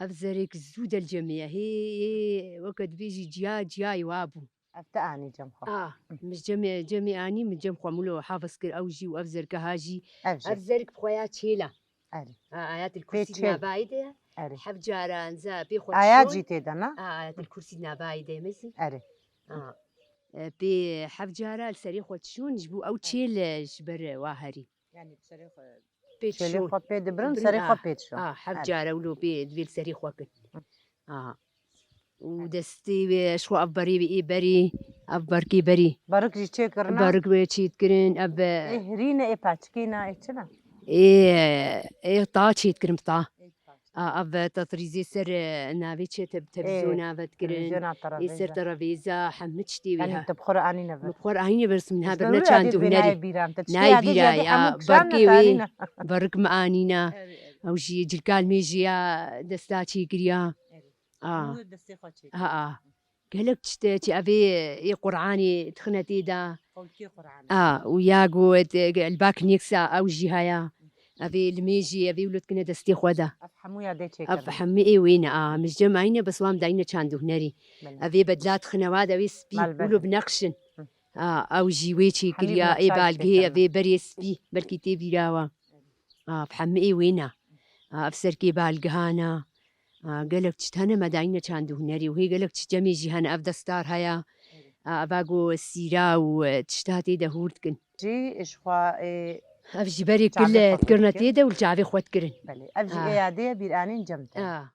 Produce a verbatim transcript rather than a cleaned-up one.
Ev zerek zû del cemê ye. Hê, hê, weke dibêjî ciya, ciyayê wa bû. Ev te anî cem xwe. Ah, min ji cemê, cemê anî, min cem xwe milo hafız kir, ew jî û ev zerka ha jî. Ev jî. Ev zerk bi xwe ya çêla. Erê. Ha, Ayatil Pê Kursî çêl. Navayê de ye. Erê. Heft cara enza pê xwe Ayat çûn. Jî tê de, ne? Ha, Ayatil Kursî navayê de ye, mezî. Erê. Ha. E, pê heft cara li serê xwe çûn, ji bo ew çêl, e, ji ber, e, wa herî. Yani bi serê xwe Pê Çêlê çûn. Xwe pê dibirin, Dibirin, serê xwe ah, pê dişon. Ah, heft Erê. Cara wilo pê divê li serê xwe kin. Hı. Ah. Û Erê. Destê wê, ji xwe ev berê wê ê berê, ev berkê berê. Barik jî çê kirine? Barik wê çê dikirin, ev, e, Ê hirîne, ê paçikê ne, ê çi ne? Ê, ê ta çê dikirin, ta. Ê ta. A, ev, e, tetrîzê ser, e, navê çi te-, Ê, televîzyona ve dikirin. Televîzyona Ê ser terevêza. Terevêza, hemû tiştê wê Yanî ha. Tu bi xwe re anîne vir. Min bi xwe re anîne vir, min ha Ji vir ber ne wî çand û adê hunerî. Nayê bîra. Te çi Nayê adê bîra jadê ya, hemû kişan berkê ne wê, tarîne. Barik min anîna. Erê, erê. Ew jî cilka li mêjê ya desta çêkiriya. Erê. A. Hemû destê xwe çêkir. Ha, a. Gelek tişt çi evê ê Qur'anê dixine tê de. Qolkê Qur'anê. A, û ya got, e, li bak nêksa ew jî haya. Evê li mêjî, evê wilo dikine destê xwe de. Ev hemû ya dê çêkirin. Ev hemû ê wê ne, a, min ji cem ayne bes wan dayne çand û hunerî. Belê. Evê bedla dixine wa de wê spî, Mal, belê. Wilo binexşin. Hı. A, ew jî wê çêkiriya, Hemî ê balgihê, çêkirin. Evê berê spî, belkî tê bîra wa. A, ev hemû ê wê ne. A, ev serkê balgihana. A, gelek tişt hene me dayîne çand û hunerî û hê gelek tişt cemê jî hene ev destar heye. Erê. A, eva ku sîra û, e, tişta tê de hûr dikin. Jî ji xwe, e, Ev ji berê çavê kil, e, xwe dikirin dikin. Tê de û li çavê xwe dikirin. Belê. Ev jî A. Ê yadê ye bîranîn cem te. A.